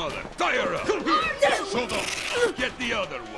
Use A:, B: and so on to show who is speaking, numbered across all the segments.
A: mother. Tie her up. Come here. Hold on. Get the other one.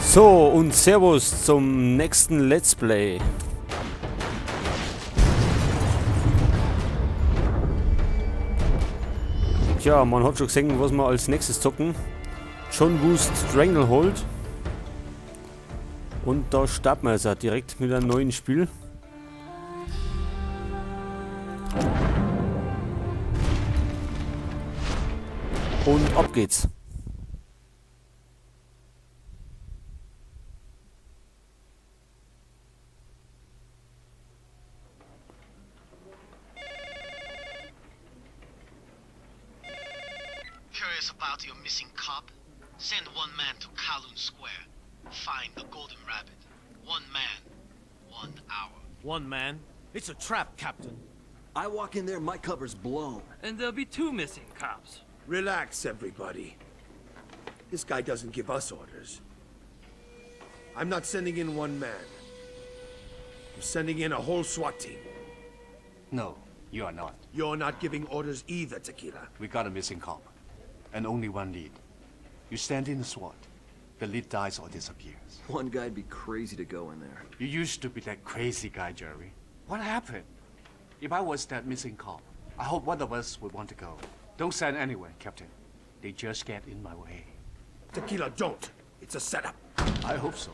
B: So, und Servus zum nächsten Let's Play. Tja, man hat schon gesehen, was wir als nächstes zocken. John Woo's Stranglehold. Und da starten wir jetzt auch direkt mit einem neuen Spiel. Und ab geht's.
C: Curious about your missing cop? Send one man to Kowloon Square. Find the Golden Rabbit. One man, 1 hour.
D: One man? It's a trap, Captain.
E: I walk in there, my cover's blown.
F: And there'll be two missing cops.
G: Relax, everybody. This guy doesn't give us orders. I'm not sending in one man. I'm sending in a whole SWAT team.
H: No, you are not.
G: You're not giving orders either, Tequila.
H: We got a missing cop, and only one lead. You stand in the SWAT. The lead dies or disappears.
E: One guy'd be crazy to go in there.
H: You used to be that crazy guy, Jerry. What happened? If I was that missing cop, I hope one of us would want to go. Don't send anyone, Captain. They just get in my way.
G: Tequila, don't. It's a setup.
H: I hope so.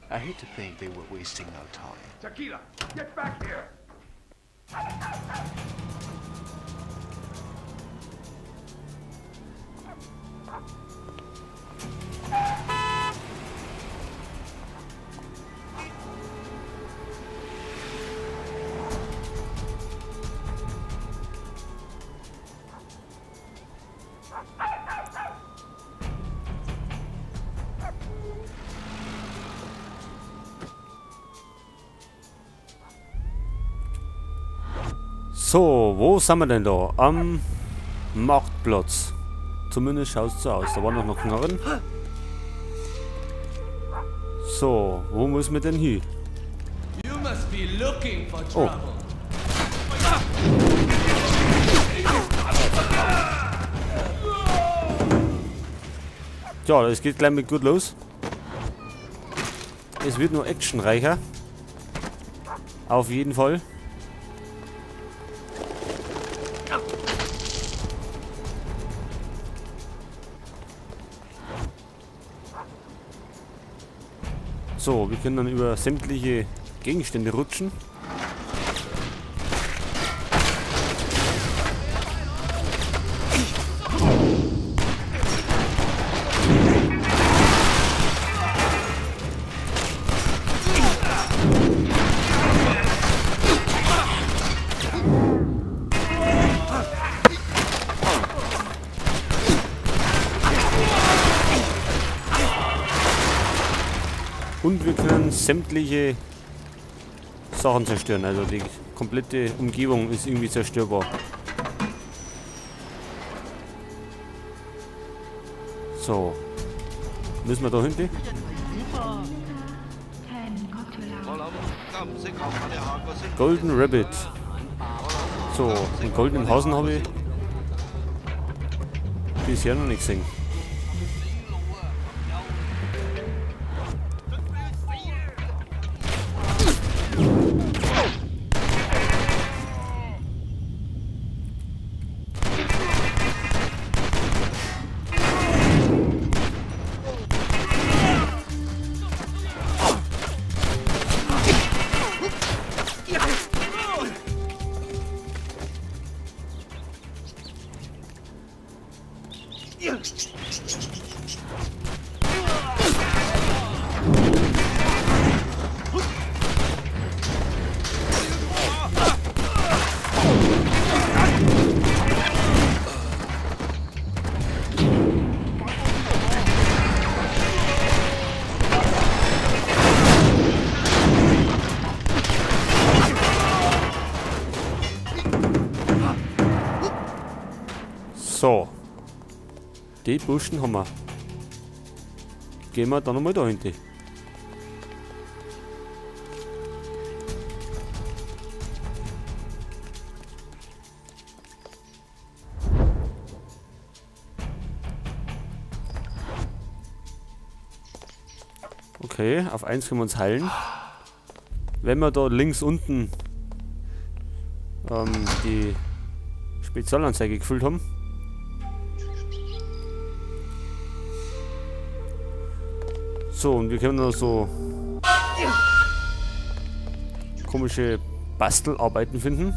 H: I hate to think they were wasting our time.
G: Tequila, get back here!
B: So, wo sind wir denn da? Am Marktplatz. Zumindest schaut es so aus. Da waren noch Knarren. So, wo muss man denn hin?
F: You must be looking for
B: Oh.
F: trouble.
B: Tja, das geht gleich mit gut los. Es wird nur actionreicher. Auf jeden Fall. So, wir können dann über sämtliche Gegenstände rutschen. Und wir können sämtliche Sachen zerstören. Also die komplette Umgebung ist irgendwie zerstörbar. So. Müssen wir da hinten? Golden Rabbit. So, einen goldenen Hasen habe ich bisher noch nicht gesehen. So. Die Burschen haben wir. Gehen wir da nochmal da hinten. Okay, auf 1 können wir uns heilen. Wenn wir da links unten die Spezialanzeige gefüllt haben. So, und wir können noch so komische Bastelarbeiten finden.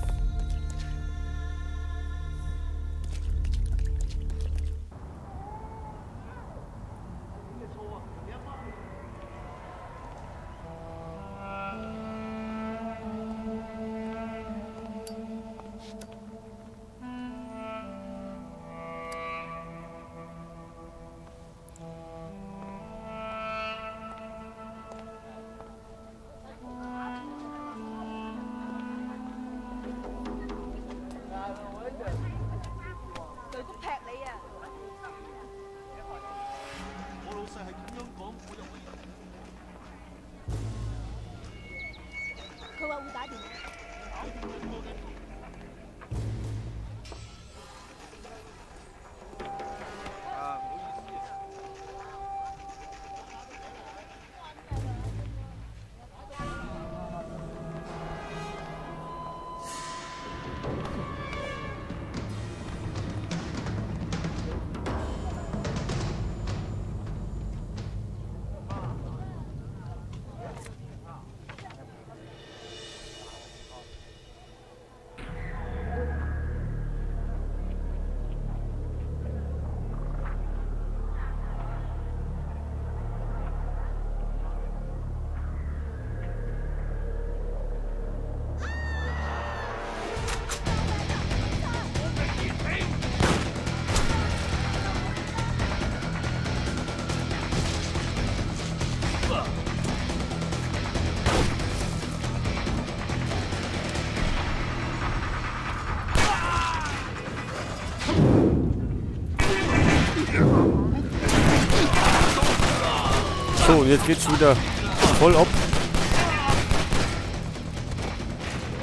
B: So, und jetzt geht's schon wieder voll ab.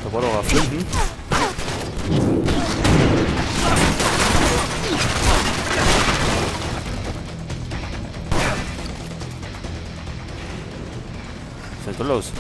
B: Da war doch ein Flinten. Was ist denn da los?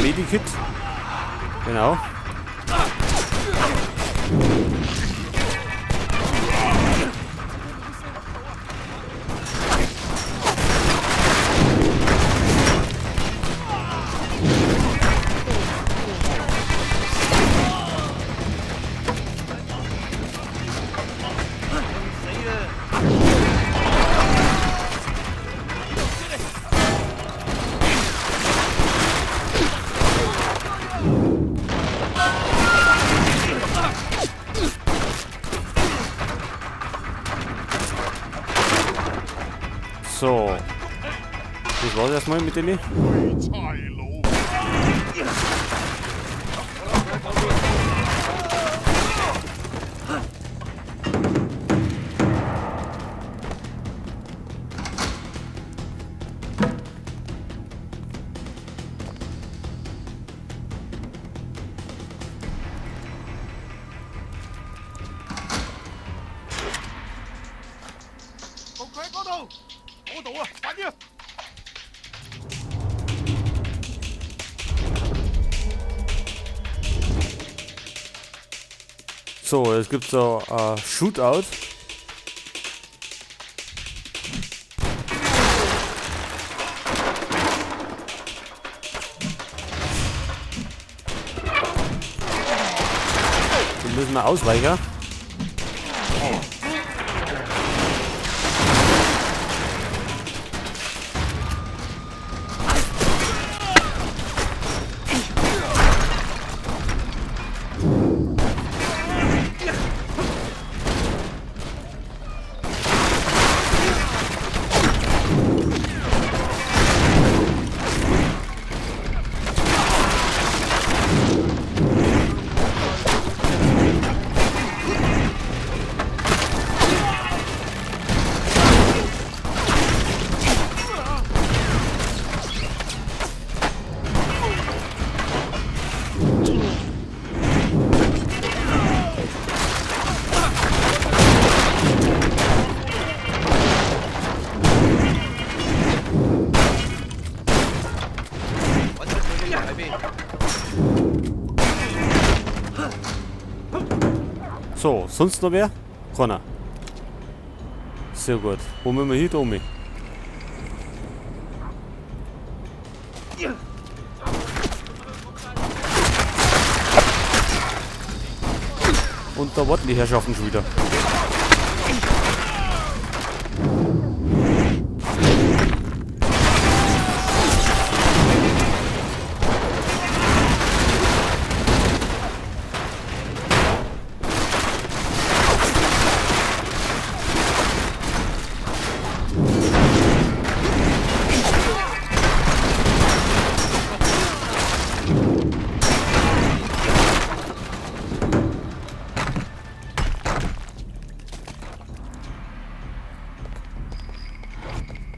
B: Medikit. Genau. So, das war's erstmal mit denen. So, es gibt so Shootout. Den müssen wir ausweichen. So, sonst noch wer? Keiner. Sehr gut. Wo müssen wir hin, Tommy? Und da warten die Herrschaften schon wieder.